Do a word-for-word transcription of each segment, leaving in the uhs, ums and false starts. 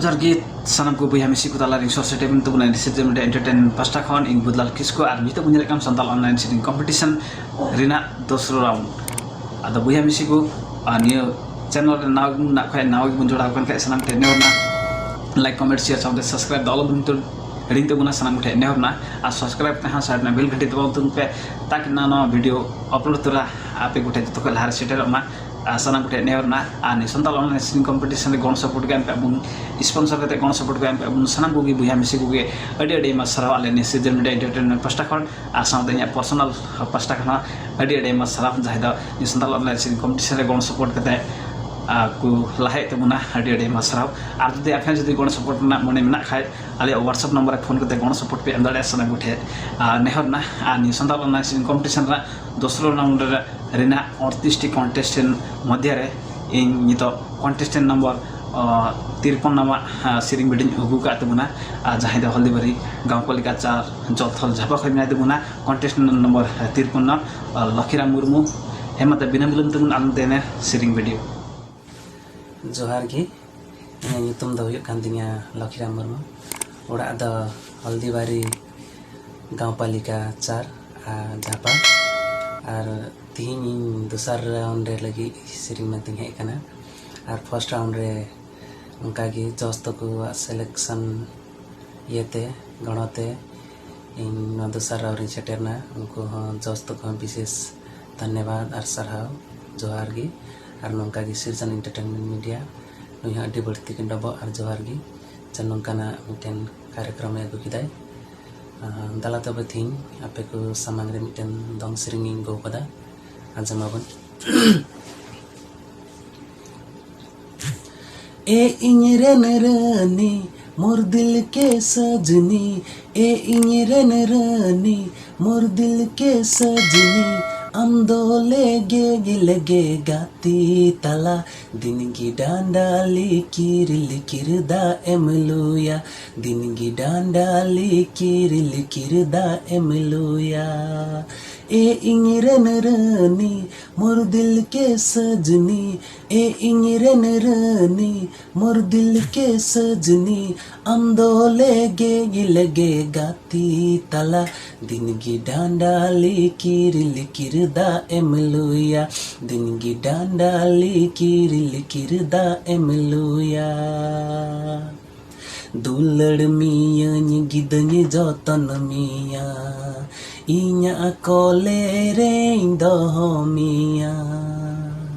ᱡᱚᱦᱟᱨ ᱜᱮ ᱥᱟᱱᱟᱢ ᱠᱚ ᱵᱚᱭᱦᱟ ᱢᱤᱥᱤ ᱠᱚ ᱛᱟᱞᱟ ᱨᱮ ᱥᱚᱨ ᱥᱮᱴᱮᱨ ᱢᱮᱱᱟᱜ ᱛᱟᱵᱚᱱᱟ ᱮᱱ ᱮᱥ ᱮᱥ ᱡᱮ ᱢᱤᱰᱤᱭᱟ ᱮᱱᱴᱟᱨᱴᱮᱱᱢᱮᱱᱴ ᱯᱟᱥᱴᱟ ᱠᱷᱚᱱ᱾ ᱤᱧ ᱵᱩᱫᱞᱟᱞ ᱠᱤᱥᱠᱩ ᱟᱨ ᱱᱤᱛᱚᱜ ᱵᱚᱱ ᱧᱮᱞᱮᱫ ᱠᱟᱱ ᱥᱟᱱᱛᱟᱲ ᱚᱱᱞᱟᱭᱤᱱ ᱥᱮᱨᱮᱧ ᱠᱚᱢᱯᱤᱴᱤᱥᱚᱱ ᱨᱮᱱᱟᱜ ᱫᱚᱥᱨᱚ ᱨᱟᱣᱩᱱᱰ᱾ ᱟᱫᱚ ᱵᱚᱭᱦᱟ ᱢᱤᱥᱤ ᱠᱚ, ᱟᱨ ᱱᱤᱭᱟᱹ ᱪᱮᱱᱮᱞ ᱨᱮ ᱱᱟᱣᱟ ᱜᱮᱵᱚᱱ ᱢᱮᱱᱟᱜ ᱠᱷᱟᱡ, ᱱᱟᱣᱟ ᱜᱮᱵᱚᱱ ᱡᱚᱲᱟᱣ ᱟᱠᱟᱱ ᱠᱷᱟᱡ, ᱥᱟᱱᱟᱢ ᱴᱷᱮᱱ ᱱᱮᱦᱚᱨ ᱨᱮᱱᱟᱜ ᱞᱟᱭᱤᱠ, ᱠᱚᱢᱮᱱᱴ, ᱥᱮᱭᱟᱨ ᱥᱟᱶᱛᱮ ᱥᱟᱵᱥᱠᱨᱟᱭᱤᱵ ᱫᱚ ᱟᱞᱚᱵᱚᱱ ᱦᱤᱲᱤᱧ ᱛᱟᱵᱚᱱᱟ᱾ ᱥᱟᱱᱟᱢ ᱠᱚᱴᱷᱮᱱ ᱱᱮᱦᱚᱨ ᱨᱮᱱᱟᱜ ᱟᱨ ᱥᱟᱵᱥᱠᱨᱟᱭᱤᱵ ᱛᱮᱦᱚᱸ ᱥᱟᱭᱤᱰ ᱨᱮᱱᱟᱜ ᱵᱮᱞ ᱜᱷᱟᱹᱴᱤ ᱫᱚᱵᱟᱣ ᱛᱟᱵᱚᱱ ᱯᱮ, ᱛᱟᱠᱤ ᱱᱟᱣᱟ ᱱᱟᱣᱟ ᱵᱷᱤᱰᱤᱭᱳ ᱟᱯᱞᱳᱰ ᱛᱚᱨᱟ ᱟᱯᱮ ᱠᱚᱴᱷᱮᱱ ᱡᱚᱛᱚ ᱠᱷᱚᱱ ᱞᱟᱦᱟᱨᱮ ᱥᱮᱴᱮᱨᱚᱜ ᱢᱟ᱾ ᱟᱨ ᱥᱟᱱᱟᱢ ᱠᱚᱴᱷᱮᱱ ᱱᱮᱦᱚᱨ ᱨᱮᱱᱟᱜ ᱟᱨ ᱱᱤᱭᱟᱹ ᱥᱟᱱᱛᱟᱲ ᱚᱱᱞᱟᱭᱤᱱ ᱥᱮᱨᱮᱧ ᱠᱚᱢᱯᱤᱴᱤᱥᱚᱱ ᱨᱮ ᱜᱚᱲᱚ ᱥᱟᱯᱳᱨᱴ ᱠᱚ ᱮᱢ ᱠᱟᱜ ᱵᱚᱱ, ᱥᱯᱚᱱᱥᱚᱨ ᱠᱟᱛᱮ ᱜᱚᱲᱚ ᱥᱟᱯᱳᱨᱴ ᱠᱚ ᱮᱢ ᱠᱟᱜ ᱵᱚᱱ ᱥᱟᱱᱟᱢ ᱠᱚᱜᱮ ᱵᱚᱭᱦᱟ ᱢᱤᱥᱤ ᱠᱚᱜᱮ ᱟᱹᱰᱤ ᱟᱹᱰᱤ ᱟᱭᱢᱟ ᱥᱟᱨᱦᱟᱣ ᱟᱞᱮ ᱱᱤᱭᱟᱹ ᱥᱤᱡᱚᱱ ᱢᱤᱰᱤᱭᱟ ᱮᱱᱴᱟᱨᱴᱮᱱᱢᱮᱱᱴ ᱯᱟᱥᱴᱟ ᱠᱷᱚᱱ᱾ ᱟᱨ ᱥᱟᱶᱛᱮ ᱤᱧᱟᱹᱜ ᱯᱟᱨᱥᱚᱱᱟᱞ ᱯᱟᱥᱴᱟ ᱠᱷᱚᱱ ᱦᱚᱸ ᱟᱹᱰᱤ ᱟᱹᱰᱤ ᱟᱭᱢᱟ ᱥᱟᱨᱦᱟᱣ, ᱡᱟᱦᱟᱸᱭ ᱫᱚ ᱱᱤᱭᱟᱹ ᱥᱟᱱᱛᱟᱲ ᱚᱱᱞᱟᱭᱤᱱ ᱥᱮᱨᱮᱧ ᱠᱚᱢᱯᱤᱴᱤᱥᱚᱱ ᱨᱮ ᱜᱚᱲᱚ ᱥᱟᱯᱳᱨᱴ ᱠᱟᱛᱮ ᱟᱨ ᱠᱚ ᱞᱟᱦᱟᱭᱮᱫ ᱛᱟᱵᱚᱱᱟ᱾ ᱟᱹᱰᱤ ᱟᱹᱰᱤ ᱟᱭᱢᱟ ᱥᱟᱨᱦᱟᱣ᱾ ᱟᱨ ᱡᱩᱫᱤ ᱟᱯᱮ ᱡᱩᱫᱤ ᱜᱚᱲᱚ ᱥᱟᱯᱳᱨᱴ ᱨᱮᱱᱟᱜ ᱢᱚᱱᱮ ᱢᱮᱱᱟᱜ ᱠᱷᱟᱡ, ᱟᱞᱮᱭᱟᱜ WhatsApp ᱱᱟᱢᱵᱟᱨ ᱨᱮ ᱯᱷᱳᱱ ᱠᱟᱛᱮ ᱜᱚᱲᱚ ᱥᱟᱯᱳᱨᱴ ᱯᱮ ᱮᱢ ᱫᱟᱲᱮᱭᱟᱜᱼᱟ ᱥᱟᱱᱟᱢ ᱠᱚᱴᱷᱮᱱ᱾ ᱟᱨ ᱱᱮᱦᱚᱨ ᱨᱮᱱᱟᱜ ᱟᱨ ᱱᱤᱭᱟᱹ ᱥᱟᱱᱛᱟᱲ ᱚᱱᱞᱟᱭᱤᱱ ᱥᱮᱨᱮᱧ ᱠᱚᱢᱯᱤᱴᱤᱥᱚᱱ ᱨᱮᱱᱟᱜ ᱫᱚᱥᱨᱚ ᱨᱟᱣᱩᱱᱰ ᱨᱮ ᱨᱮᱱᱟᱜ ᱟᱴᱛᱨᱤᱥ ᱴᱤ ᱠᱚᱱᱴᱮᱥᱴᱮᱱᱴ ᱢᱚᱫᱽᱫᱷᱮ ᱨᱮ ᱤᱧ ᱱᱤᱛᱚᱜ ᱠᱚᱱᱴᱮᱥᱴᱮᱱᱴ ᱱᱚᱢᱵᱚᱨ, ᱚ, ᱛᱤᱨᱯᱚᱱ ᱱᱟᱢᱵᱟᱨ, ᱟ, ᱥᱮᱨᱮᱧ ᱵᱤᱰᱟᱹᱧ ᱟᱹᱜᱩ ᱠᱟᱜ ᱛᱟᱵᱚᱱᱟ, ᱟᱨ ᱡᱟᱦᱟᱸᱭ ᱫᱚ ᱦᱚᱞᱫᱤᱵᱟᱨᱤ ᱜᱟᱶᱯᱟᱞᱤᱠᱟ ᱪᱟᱨ ᱡᱚᱞᱛᱷᱚᱞ ᱡᱷᱟᱯᱟ ᱠᱷᱚᱱ ᱢᱮᱱᱟᱭ ᱛᱟᱵᱚᱱᱟ, ᱠᱚᱱᱴᱮᱥᱴᱮᱱᱴ ᱱᱚᱢᱵᱚᱨ ᱛᱤᱨᱯᱚᱱᱱᱚ, ᱟ, ᱞᱚᱠᱷᱤᱨᱟᱢ ᱢᱩᱨᱢᱩ᱾ ᱦᱮᱸ, ᱢᱟ ᱛᱚᱵᱮ ᱵᱤᱱᱟᱹ ᱵᱤᱞᱚᱢ ᱛᱮᱵᱚᱱ ᱟᱞᱚᱢ ᱛᱮᱱᱮ ᱥᱮᱨᱮᱧ ᱵᱤᱰᱤᱭᱳ᱾ ᱡᱚᱦᱟᱨ ᱜᱮ, ᱤᱧᱟᱹᱜ ᱧᱩᱛᱩᱢ ᱫᱚ ᱦᱩᱭᱩᱜ ᱠᱟᱱ ᱛᱤᱧᱟᱹ ᱞᱚᱠᱷᱤᱨᱟᱢ ᱢᱩᱨᱢᱩ᱾ ᱚᱲᱟᱜ ᱫᱚ ᱦᱚᱞᱫᱤᱵᱟᱨᱤ ᱜᱟᱶᱯᱟᱞᱤᱠᱟ ᱪᱟᱨ, ᱟᱨ ᱡᱷᱟᱯᱟ᱾ ᱟᱨ ᱛᱤᱦᱤᱧ ᱤᱧ ᱫᱚᱥᱟᱨ ᱨᱟᱣᱩᱱᱰ ᱨᱮ ᱞᱟᱹᱜᱤᱫ ᱥᱮᱨᱮᱧ ᱢᱮᱱᱛᱮᱧ ᱦᱮᱡ ᱟᱠᱟᱱᱟ᱾ ᱟᱨ ᱯᱷᱟᱥᱴ ᱨᱟᱣᱩᱱᱰ ᱨᱮ ᱚᱱᱠᱟᱜᱮ ᱡᱚᱡᱽ ᱛᱟᱠᱚᱣᱟᱜ ᱥᱤᱞᱮᱠᱥᱚᱱ ᱤᱭᱟᱹᱛᱮ, ᱜᱚᱲᱚᱛᱮ ᱤᱧ ᱱᱚᱣᱟ ᱫᱚᱥᱟᱨ ᱨᱟᱣᱩᱱᱰ ᱨᱤᱧ ᱥᱮᱴᱮᱨᱱᱟ᱾ ᱩᱱᱠᱩ ᱦᱚᱸ ᱡᱚᱡᱽ ᱛᱟᱠᱚ ᱦᱚᱸ ᱵᱤᱥᱮᱥ ᱫᱷᱚᱱᱭᱚᱵᱟᱫᱽ ᱟᱨ ᱥᱟᱨᱦᱟᱣ, ᱡᱚᱦᱟᱨ ᱜᱮ᱾ ᱟᱨ ᱱᱚᱝᱠᱟ ᱜᱮ ᱥᱤᱨᱡᱚᱱ ᱮᱱᱴᱟᱨᱴᱮᱱᱢᱮᱱᱴ ᱢᱤᱰᱤᱭᱟ, ᱱᱩᱭ ᱦᱚᱸ ᱟᱹᱰᱤ ᱵᱟᱹᱲᱛᱤ ᱜᱮ ᱰᱚᱵᱚᱜ ᱟᱨ ᱡᱚᱦᱟᱨ ᱜᱮ᱾ ᱡᱮ ᱱᱚᱝᱠᱟᱱᱟᱜ ᱢᱤᱫᱴᱮᱱ ᱠᱟᱨᱭᱚᱠᱨᱚᱢᱮ ᱟᱹᱜᱩ ᱠᱮᱫᱟᱭ᱾ ᱟᱨ ᱫᱮᱞᱟ ᱛᱚᱵᱮ ᱛᱮᱦᱮᱧ ᱟᱯᱮ ᱠᱚ ᱥᱟᱢᱟᱝ ᱨᱮ ᱢᱤᱫᱴᱮᱱ ᱫᱚᱝ ᱥᱮᱨᱮᱧ ᱤᱧ ᱟᱹᱜᱩ ᱠᱟᱫᱟ, ᱟᱸᱡᱚᱢ ᱟᱵᱚᱱ᱾ ᱮ ᱤᱧ ᱨᱮᱱ ᱨᱟᱹᱱᱤ, ᱢᱳᱨ ᱫᱤᱞ ᱠᱮ ᱥᱟᱡᱽᱱᱤ, ᱮ ᱤᱧ ᱨᱮᱱ ᱨᱟᱹᱱᱤ, ᱢᱳᱨ ᱫᱤᱞ ᱠᱮ ᱥᱟᱡᱽᱱᱤ, ᱟᱢ ᱫᱚ ᱞᱮᱜᱮ ᱜᱮ ᱞᱮᱜᱮ ᱜᱟᱛᱮ ᱛᱟᱞᱟ, ᱫᱤᱱ ᱜᱮ ᱰᱟᱸᱰᱟ ᱞᱤᱠᱤᱨ ᱞᱤᱠᱤᱨ ᱫᱟᱜ ᱮᱢ ᱞᱩᱭᱟ, ᱫᱤᱱ ᱜᱮ ᱰᱟᱸᱰᱟ ᱞᱤᱠᱤᱨ ᱞᱤᱠᱤᱨ ᱫᱟᱜ ᱮᱢ ᱞᱩᱭᱟ᱾ ᱮ ᱤᱧ ᱨᱮᱱ ᱨᱟᱹᱱᱤ, ᱢᱳᱨ ᱫᱤᱞ ᱠᱮ ᱥᱟᱡᱽᱱᱤ, ᱮ ᱤᱧ ᱨᱮᱱ ᱨᱟᱹᱱᱤ, ᱢᱳᱨ ᱫᱤᱞ ᱠᱮ ᱥᱟᱡᱽᱱᱤ, ᱟᱢ ᱫᱚ ᱞᱮᱜᱮ ᱞᱮᱜᱮ ᱜᱟᱛᱮ ᱛᱟᱞᱟ᱾ ᱫᱤᱱ ᱜᱮ ᱰᱟᱸᱰᱟ ᱞᱤᱠᱤᱨ ᱞᱤᱠᱤᱨ ᱫᱟᱜ ᱮᱢ ᱞᱩᱭᱟ, ᱫᱤᱱ ᱜᱮ ᱰᱟᱸᱰᱟ ᱞᱤᱠᱤᱨ ᱞᱤᱠᱤᱨ ᱫᱟᱜ ᱮᱢ ᱞᱩᱭᱟ᱾ ᱫᱩᱞᱟᱹᱲ ᱢᱤᱭᱟᱹᱧ ᱜᱤᱫᱟᱹᱧ ᱡᱚᱛᱚᱱ ᱢᱤᱭᱟ, ᱤᱧᱟᱜ ᱠᱚᱞᱮ ᱨᱮᱧ ᱫᱚᱦᱚ ᱢᱤᱭᱟ᱾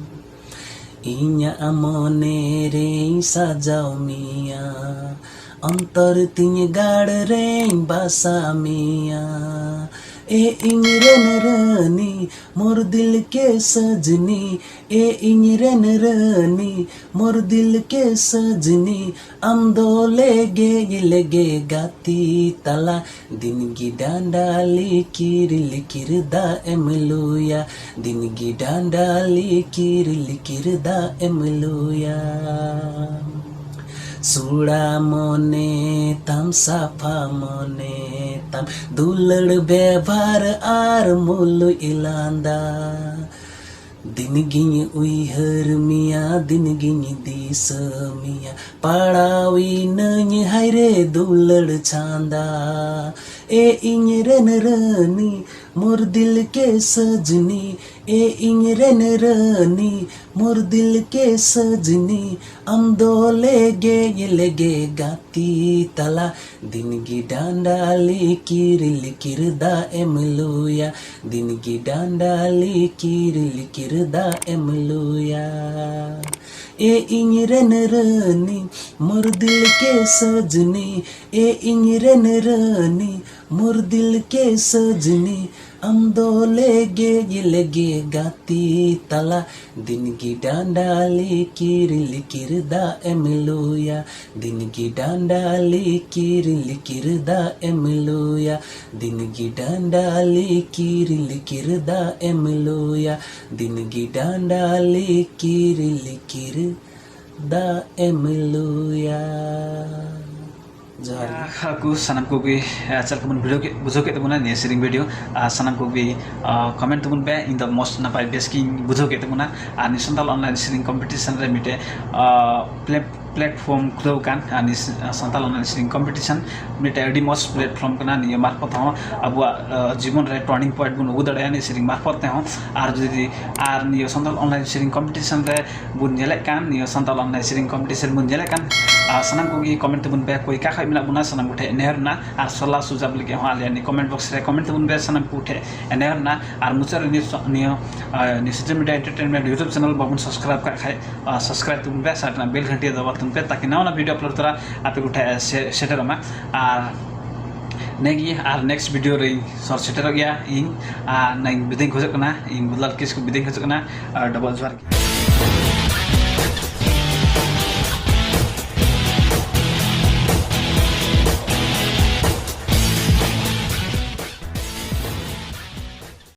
ᱤᱧᱟᱜ ᱢᱚᱱᱮ ᱨᱮᱧ ᱥᱟᱡᱟᱣ ᱢᱤᱭᱟ, ᱚᱱᱛᱚᱨ ᱛᱤᱧ ᱜᱟᱲ ᱨᱮᱧ ᱵᱟᱥᱟ ᱢᱤᱭᱟ᱾ ᱮ ᱤᱧ ᱨᱮᱱ ᱨᱟᱹᱱᱤ, ᱢᱳᱨ ᱫᱤᱞ ᱠᱮ ᱥᱟᱡᱽᱱᱤ, ᱮ ᱤᱧ ᱨᱮᱱ ᱨᱟᱹᱱᱤ, ᱢᱳᱨ ᱫᱤᱞ ᱠᱮ ᱥᱟᱡᱽᱱᱤ, ᱟᱢ ᱫᱚ ᱞᱮᱜᱮ ᱞᱮᱜᱮ ᱜᱟᱛᱮ ᱛᱟᱞᱟ᱾ ᱫᱤᱱ ᱜᱮ ᱰᱟᱸᱰᱟ ᱞᱤᱠᱤᱨ ᱞᱤᱠᱤᱨ ᱫᱟᱜ ᱮᱢ ᱞᱩᱭᱟ, ᱫᱤᱱ ᱜᱮ ᱰᱟᱸᱰᱟ ᱞᱤᱠᱤᱨ ᱞᱤᱠᱤᱨ ᱫᱟᱜ ᱮᱢ ᱞᱩᱭᱟ᱾ ᱥᱩᱲᱟ ᱢᱚᱱᱮ ᱛᱟᱢ, ᱥᱟᱯᱷᱟ ᱢᱚᱱᱮ ᱛᱟᱢ, ᱫᱩᱞᱟᱹᱲ ᱵᱮᱵᱷᱟᱨ ᱟᱨ ᱢᱩᱞᱩᱡ ᱞᱟᱸᱫᱟ᱾ ᱫᱤᱱ ᱜᱤᱧ ᱩᱭᱦᱟᱹᱨ ᱢᱮᱭᱟ, ᱫᱤᱱ ᱜᱤᱧ ᱫᱤᱥᱟᱹ ᱢᱮᱭᱟ, ᱯᱟᱲᱟᱣᱤᱱᱟᱹᱧ ᱦᱟᱭᱨᱮ ᱫᱩᱞᱟᱹᱲ ᱪᱷᱟᱸᱫᱟ᱾ ᱮ ᱤᱧ ᱨᱮᱱ ᱨᱟᱹᱱᱤ, ᱢᱳᱨ ᱫᱤᱞ ᱠᱮ ᱥᱟᱡᱽᱱᱤ, ᱮ ᱤᱧ ᱨᱮᱱ ᱨᱟᱹᱱᱤ, ᱢᱳᱨ ᱫᱤᱞ ᱠᱮ ᱥᱟᱡᱽᱱᱤ, ᱟᱢ ᱫᱚ ᱞᱮᱜᱮ ᱞᱮᱜᱮ ᱜᱟᱛᱮ ᱛᱟᱞᱟ᱾ ᱫᱤᱱ ᱜᱮ ᱰᱟᱸᱰᱟ ᱞᱤᱠᱤᱨ ᱞᱤᱠᱤᱨ ᱫᱟᱜ ᱮᱢ ᱞᱩᱭᱟ, ᱫᱤᱱ ᱜᱮ ᱰᱟᱸᱰᱟ ᱞᱤᱠᱤᱨ ᱞᱤᱠᱤᱨ ᱫᱟᱜ ᱮᱢ ᱞᱩᱭᱟ᱾ ᱮ ᱤᱧ ᱨᱮᱱ ᱨᱟᱹᱱᱤ, ᱢᱳᱨ ᱫᱤᱞ ᱠᱮ ᱥᱟᱡᱽᱱᱤ, ᱮ ᱤᱧ ᱨᱮᱱ ᱨᱟᱹᱱᱤ, ᱢᱳᱨ ᱫᱤᱞ ᱠᱮ ᱥᱟᱡᱽᱱᱤ, ᱟᱢ ᱫᱚ ᱞᱮᱜᱮ ᱞᱮᱜᱮ ᱜᱟᱛᱮ ᱛᱟᱞᱟ᱾ ᱫᱤᱱ ᱜᱮ ᱰᱟᱸᱰᱟ ᱞᱤᱠᱤᱨ ᱞᱤᱠᱤᱨ ᱫᱟᱜ ᱮᱢ ᱞᱩᱭᱟ, ᱫᱤᱱ ᱜᱮ ᱰᱟᱸᱰᱟ ᱞᱤᱠᱤᱨ ᱞᱤᱠᱤᱨ ᱫᱟᱜ ᱮᱢ ᱞᱩᱭᱟ, ᱫᱤᱱ ᱜᱮ ᱰᱟᱸᱰᱟ ᱞᱤᱠᱤᱨ ᱞᱤᱠᱤᱨ ᱫᱟᱜ ᱮᱢ ᱞᱩᱭᱟ, ᱫᱤᱱ ᱜᱮ ᱰᱟᱸᱰᱟ ᱞᱤᱠᱤᱨ ᱞᱤᱠᱤᱨ ᱫᱟᱜ ᱮᱢ ᱞᱩᱭᱟ᱾ ᱡᱚᱦᱟᱨ ᱜᱮ᱾ ᱟᱠᱚ ᱥᱟᱱᱟᱢ ᱠᱚᱜᱮ, ᱟᱨ ᱪᱮᱫ ᱞᱮᱠᱟ ᱵᱚᱱ ᱵᱩᱡᱷᱟᱹᱣ ᱠᱮᱫ, ᱵᱩᱡᱷᱟᱹᱣ ᱠᱮᱫ ᱛᱟᱵᱚᱱᱟ ᱱᱤᱭᱟᱹ ᱥᱮᱨᱮᱧ ᱵᱷᱤᱰᱤᱭᱳ, ᱟᱨ ᱥᱟᱱᱟᱢ ᱠᱚᱜᱮ, ᱟᱨ ᱠᱚᱢᱮᱱᱴ ᱛᱟᱵᱚᱱ ᱯᱮ᱾ ᱤᱧ ᱫᱚ ᱢᱚᱡᱽ ᱱᱟᱯᱟᱭ ᱵᱮᱥ ᱜᱤᱧ ᱵᱩᱡᱷᱟᱹᱣ ᱠᱮᱫ ᱛᱟᱵᱚᱱᱟ᱾ ᱟᱨ ᱱᱤᱭᱟᱹ ᱥᱟᱱᱛᱟᱲ ᱚᱱᱞᱟᱭᱤᱱ ᱥᱮᱨᱮᱧ ᱠᱚᱢᱯᱤᱴᱤᱥᱚᱱ ᱨᱮ ᱢᱤᱫᱴᱮᱡ, ᱟᱨ, ᱯᱞᱮ-, ᱯᱞᱮᱴᱯᱷᱚᱨᱢ ᱠᱷᱩᱞᱟᱹᱣ ᱠᱟᱱ, ᱟᱨ ᱱᱤᱭᱟᱹ ᱥᱟᱱᱛᱟᱲ ᱚᱱᱞᱟᱭᱤᱱ ᱥᱮᱨᱮᱧ ᱠᱚᱢᱯᱤᱴᱤᱥᱚᱱ ᱢᱤᱫᱴᱮᱡ ᱟᱹᱰᱤ ᱢᱚᱡᱽ ᱯᱞᱮᱴᱯᱷᱚᱨᱢ ᱠᱟᱱᱟ᱾ ᱱᱤᱭᱟᱹ ᱢᱟᱨᱯᱷᱚᱛ ᱦᱚᱸ ᱟᱵᱚᱣᱟᱜ, ᱟᱨ, ᱡᱤᱵᱚᱱ ᱨᱮ ᱴᱟᱨᱱᱤᱝ ᱯᱚᱭᱮᱱᱴ ᱵᱚᱱ ᱟᱹᱜᱩ ᱫᱟᱲᱮᱭᱟᱜᱼᱟ ᱱᱤᱭᱟᱹ ᱥᱮᱨᱮᱧ ᱢᱟᱨᱯᱷᱚᱛ ᱛᱮᱦᱚᱸ᱾ ᱟᱨ ᱡᱩᱫᱤ, ᱟᱨ ᱱᱤᱭᱟᱹ ᱥᱟᱱᱛᱟᱲ ᱚᱱᱞᱟᱭᱤᱱ ᱥᱮᱨᱮᱧ ᱠᱚᱢᱯᱤᱴᱤᱥᱚᱱ ᱨᱮ ᱵᱚᱱ ᱧᱮᱞᱮᱫ ᱠᱟᱱ, ᱱᱤᱭᱟᱹ ᱥᱟᱱᱛᱟᱲ ᱚᱱᱞᱟᱭᱤᱱ ᱥᱮᱨᱮᱧ ᱠᱚᱢᱯᱤᱴᱤᱥᱚᱱ ᱵᱚᱱ ᱧᱮᱞᱮᱫ ᱠᱟᱱ, ᱟᱨ ᱥᱟᱱᱟᱢ ᱠᱚᱜᱮ ᱠᱚᱢᱮᱱᱴ ᱛᱟᱵᱚᱱ ᱯᱮ, ᱚᱠᱚᱭ ᱚᱠᱟ ᱠᱷᱚᱡ ᱢᱮᱱᱟᱜ ᱵᱚᱱᱟ, ᱥᱟᱱᱟᱢ ᱠᱚᱴᱷᱮᱱ ᱱᱮᱦᱚᱨ ᱨᱮᱱᱟᱜ᱾ ᱟᱨ ᱥᱚᱞᱟ ᱥᱩᱡᱷᱟᱵ ᱞᱟᱹᱜᱤᱫ ᱦᱚᱸ ᱟᱞᱮᱭᱟᱜ ᱱᱤᱭᱟᱹ ᱠᱚᱢᱮᱱᱴ ᱵᱚᱠᱥ ᱨᱮ ᱠᱚᱢᱮᱱᱴ ᱛᱟᱵᱚᱱ ᱯᱮ, ᱥᱟᱱᱟᱢ ᱠᱚᱴᱷᱮᱱ ᱱᱮᱦᱚᱨ ᱨᱮᱱᱟᱜ᱾ ᱟᱨ ᱢᱩᱪᱟᱹᱫ ᱨᱮ ᱱᱤᱭᱟᱹ ᱥᱚ-, ᱱᱤᱭᱟᱹ, ᱟᱨ, ᱱᱤᱭᱟᱹ ᱥᱤᱡᱤᱱ ᱢᱤᱰᱤᱭᱟ ᱮᱱᱴᱟᱨᱴᱮᱱᱢᱮᱱᱴ ᱭᱩᱴᱩᱵᱽ ᱪᱮᱱᱮᱞ ᱵᱟᱵᱚᱱ ᱥᱟᱵᱥᱠᱨᱟᱭᱤᱵ ᱠᱟᱜ ᱠᱷᱟᱡ, ᱟᱨ ᱥᱟᱵᱥᱠᱨᱟᱭᱤᱵ ᱛᱟᱵᱚᱱ ᱯᱮ, ᱥᱟᱭᱤᱰ ᱨᱮᱱᱟᱜ ᱵᱮᱞ ᱜᱷᱟᱱᱴᱤ ᱫᱟᱵᱟᱣ ᱛᱟᱵᱚᱱ ᱯᱮ, ᱛᱟᱠᱤ ᱱᱟᱣᱟ ᱱᱟᱣᱟ ᱵᱷᱤᱰᱤᱭᱳ ᱟᱯᱞᱳᱰ ᱛᱚᱨᱟ ᱟᱯᱮ ᱠᱚᱴᱷᱮᱱ ᱥᱮ-, ᱥᱮᱴᱮᱨᱚᱜ ᱢᱟ᱾ ᱟᱨ ᱱᱮᱜᱮ ᱟᱨ ᱱᱮᱠᱥᱴ ᱵᱷᱤᱰᱤᱭᱳ ᱨᱮᱧ ᱥᱚᱨ ᱥᱮᱴᱮᱨᱚᱜ ᱜᱮᱭᱟ ᱤᱧ, ᱟᱨ ᱱᱟᱧ ᱵᱤᱫᱟᱹᱧ ᱠᱷᱚᱡᱚᱜ ᱠᱟᱱᱟ, ᱤᱧ ᱵᱩᱫᱷᱞᱟᱞ ᱠᱤᱥᱠᱩ ᱵᱤᱫᱟᱹᱧ ᱠᱷᱚᱡᱚᱜ ᱠᱟᱱᱟ, ᱟᱨ ᱰᱚᱵᱚᱞ ᱡᱚᱦᱟᱨ ᱜᱮ᱾